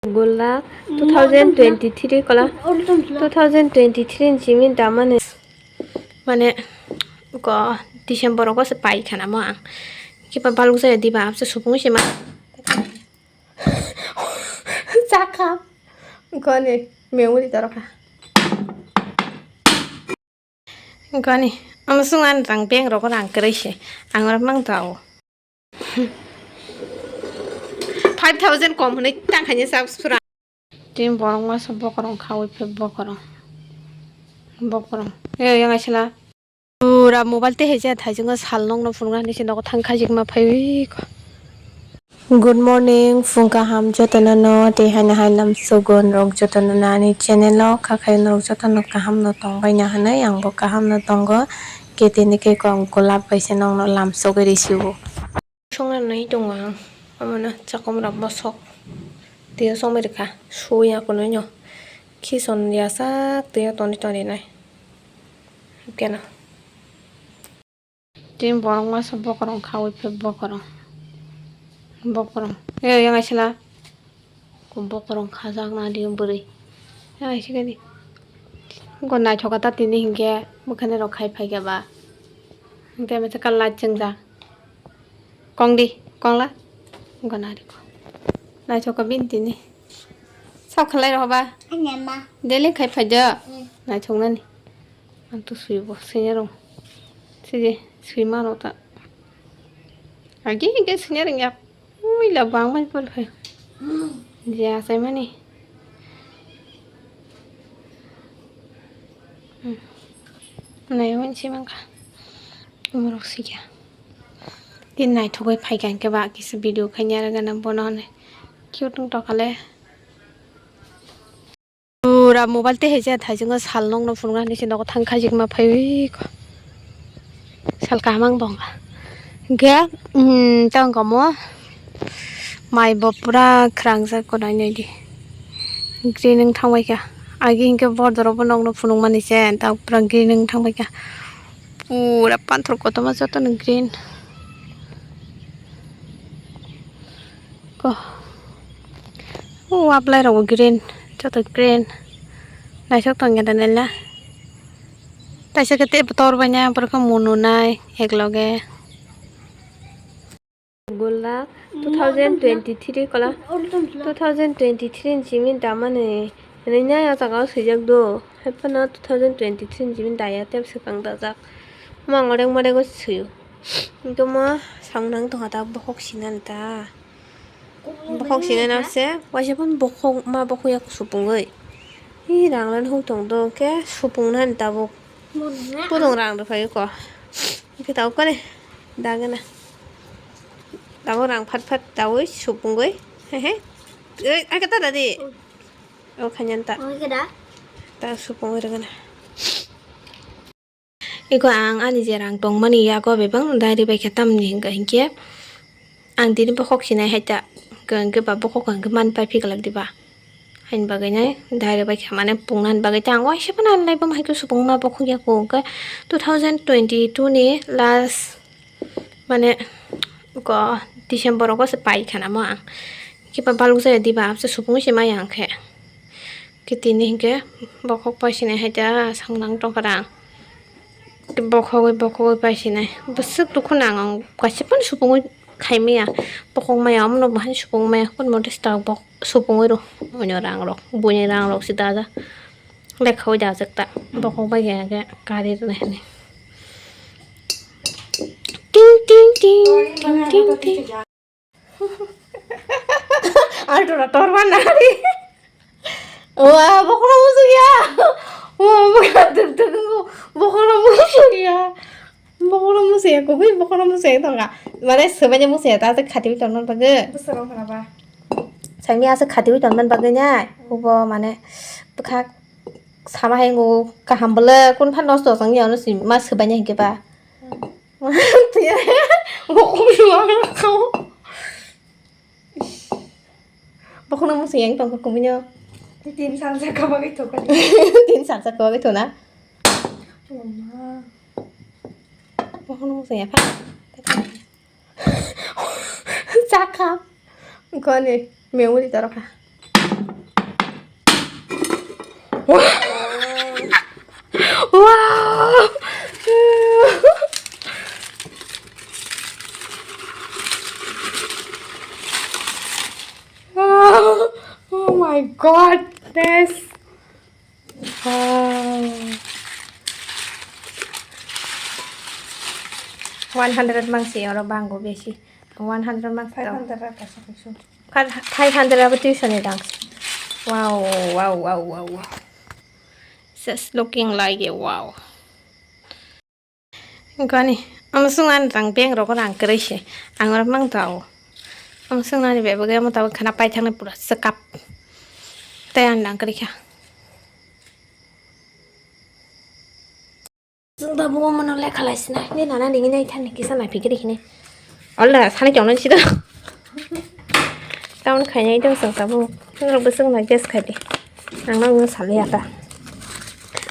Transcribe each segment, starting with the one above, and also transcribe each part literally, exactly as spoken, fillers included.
Gulak two thousand twenty-three kola, two thousand twenty-three ni simi damani. Mane, ko December rogo se pai khana mo ang. Kiba balok jaya diba, abse supung se ma. Chakha. Goni, memory torokha. Goni, ang sung an rang bank rogo rang kwrwi se. Ang oro mang tao. Five thousand kom hwnwi tang khaini subscribe. Tin borok masa bokorong khawi phe bokorong. Bokorong. E, yang aisila. Pura mobile tei hai jaya thaichungo sal nokno phunukna hinwi se nogo thang khajikma phaiwi kho. Good morning, phung kaham jotono no, tei haino hai lamsogo norok jotono no ani channel o, kha khe norok jotono kaham no tongbai na hinwi ang bo kaham no tongo, ketini khe kok golap bai se nokno lamsogwi risiwo. Songna nai tongo ang, omono chakomra bosok twiyo songwi rikha, suya kunui no khison yasak twiyo toni toni nai keno. Tin borok masa bokorong khawi phe bokorong. Bokorong. E, yang aisila. Ko bokorong khajak na di bwrwi. Yang aisika di. Ko naithoka ta tini hinkhe bwkhani rok khai phaikha ba. Hinkhe masa kala chwngjak. Kong di, kong la. Ko nari ko. Naithoka bini tini. Sab khalai roh ba. Anyama. Daily khai phai do. Mm. Naithok nani. Ang to swibo, senior rong. Sidi, swima rok ta. Agi ge senior rong ya. Ui la bang mai por phai. Je asai mani. Hmm. Nai wan si mangka. Umrok sikya. Tin naithogwi phaikha hinkhe ba kisa video khaina rwgana bono hwnwi. Cute wng tongkha le. Pura mobile tei hai jaya thaichungo sal nokno phunukna hinwi se nogo thang khajikma phaiwi kho. Sal kaham ang bo wngkha. Hinkhe, um, tei wngkha omo mai bo pura khrangjak ko nainai di. Green wng thangbai kha. Agi hinkhe border o bo nokno phunukmani se, ta pura green wng thangbai kha. Pura panthor kotorma jotono green. Ko. O aplai rok green, joto green. Naisok tong ya da nela. Taisa khe tei tor bai nai, borok khe munu nai, ek loge. Gulak two thousand twenty-three kola, two thousand twenty-three ni simi damani. Nini nai o jaga o swijak do, hai phano two thousand twenty-three ni simi daya tei swkang dajak. Mo ang orek morek o swi o. Hinkhe mo samung nang tongkha ta, bokhok sinani ta. Bokhok sinani se, waisa phano bokhok ma bokhok ya supungwi. Hi rang lan huk tong do, hinkhe supung nani tabuk. Pudung rang rw phai ko. Hinkhe tabuk kani dagana. Tabuk rang phat phat tabuk supungwi. He he. Oi, ake ta dadi. O khanyan ta. Oke da. Ta supung rwgana. Eko ang ani je rang tongmani yago bebak no dairy bai khe tamni hinka hinkhe ang tini bokhok sinai hai ta, hinkhe ba bokhok hinkhe man pai phiklak diba. Haini bagwi nai dairy bai khe mane pungnani bagwi ta ang waisa phano ani life o hai khe supungma bokhok ya kho hinkhe two thousand twenty-two ni last Mane, ko December rogo se pai khana mo ang. Kiba balok jaya diba, abse supung se maya ang khe. Khe tini hinkhe bokhok pai sinai hai ta, samung nang tongkha rang. Bokhogwi, bokhogwi pai sinai. Bwswk dukhu nang ang, kaisa phano supungwi khai maya. Bokhok maya, omono bahai supung maya, kun mote se ta bok-, supungwi rw. Onyo rang rok, buini rang rok se daja. Lekha oi dajak ta, bokhok bai khe kari rwnai hinwi. Ting, ting, ting, ting, ting, ting. Alto na torma nari. Wa, bokhorok muchung ya. Wa, bokhorok tuk tuk, bokhorok muchung ya. Bokhorok muchung ya, kubui bokhorok muchung ya tongkha. Mane, swbaini muchung ya, ta khatiwi tongna bagwi. Bwsarok khna ba. Saimi aswk khatiwi tongna bagwi nai. Ubo, mane, bwkha sama hai ngo kaham bwle, kun phan nosto chang ya, ono si ma swbaini hinkhe ba. Bokhorok muchung ya tongkha kubui no. Tin sal jaka bagwi thokha. Tin sal jaka bagwi thona. Mama. Bokhorok muchung ya pha. Chakha. Goni memory torokha. Wow! Oh my God, this. Wow. One hundred mangsi oro bango besi. One hundred mangsi. Five hundred ra kasa kaisu. Five hundred abo tuition ni dang. Wow, wow, wow, wow, wow. Just looking like a wow. Gani, amo sung ani rang bank rogo rang kwrwi se. Ang oro mang tao. Amo sung ani bebak amo tao khana paithakni pura swkap. Tei ang rang kwrwi kha. Chwng tabuk omono lekha lai sinai. Ni nana nini nai thani kisa nai phikiri hini. Ola sani chongnai sida. Taun khainai do chwng tabuk. Norok bo chwng nai guess khai di. Ang no sali ya ta.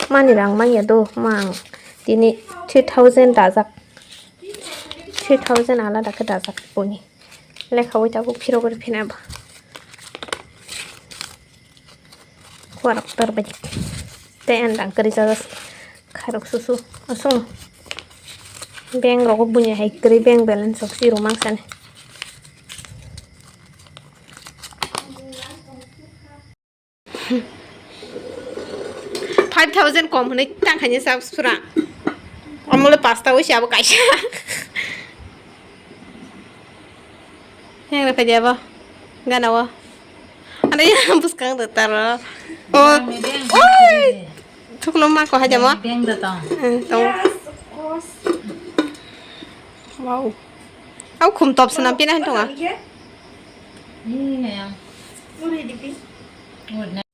Mani rang manya do mang. Tini three thousand dajak. Three thousand alada khe dajak boni. Lekha oi tabuk phirogwi phina ba. Kuarok tor bai. Tei ang dang kwrwi chajas. Khairok susu. Asung. Bank rogo bunya hai kwrwi bank balance rok zero mangsani. Five thousand kom hwnwi tang khaini sa sura. Amole pasta oi se abo kaisa. Yang repa jabo. Gana wo. Ada yang buskang de taro. Oh. Oi. Thuklo ma ko hajamo. Beng da tong. Eh, tong. Yes, of course. Wow. Au khum top swnam pina han tonga. Ini yang.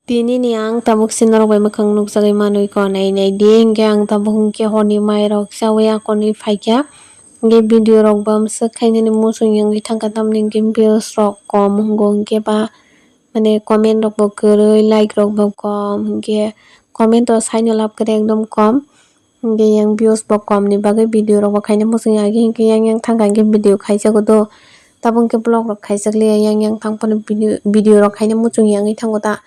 Tini ni ang tabuk si norok bai mwkhang nukjagwi manwi ko nai nai di, hinkhe ang tabuk hinkhe horni mai rok chawi akorni phaikha, hinkhe video rok bam swk khainani muchung yangwi thangkha, tamni hinkhe views rok kom wngo, hinkhe ba mane comment rok bo kwrwi, like rok bo kom, hinkhe comment o saino lab kwrwi ekdom kom. Hinkhe yang views bo kom ni bagwi video rok bo khaina muchung ya, hinkhe yang yang thangkha hinkhe video khaijago do. Tabuk hinkhe vlog rok khaijak liya, yang yang thang phano video, video rok khaina muchung ya wngwi thango ta.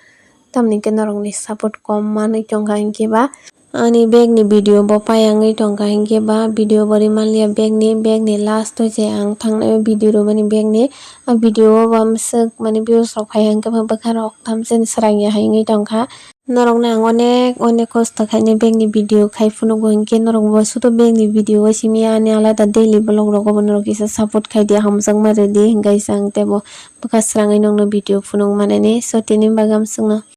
Tamni hinkhe norok ni support kom manwi tongkha hinkhe ba ani bag ni video bo paiya wngwi tongkha hinkhe ba video bo ri manliya bag ni, bag ni last o je ang thangnai o video rwmani bag ni. A video o bamswk mani views rok phaiya hinkhe ba bwkha rok thamsa ni swrang ya hai wngwi tongkha. Norokno ang onek onek kosto khainai bag ni video khai phunukgo, hinkhe norok bo sudo bag ni video waisimiya ani alada daily vlog rogo bo norok kisa support khai di, hamjakma rwdi, hinkhe kaisa ang teibo bwkha swrangwi nokno video phunuk manani. So tini bagwi amswkno.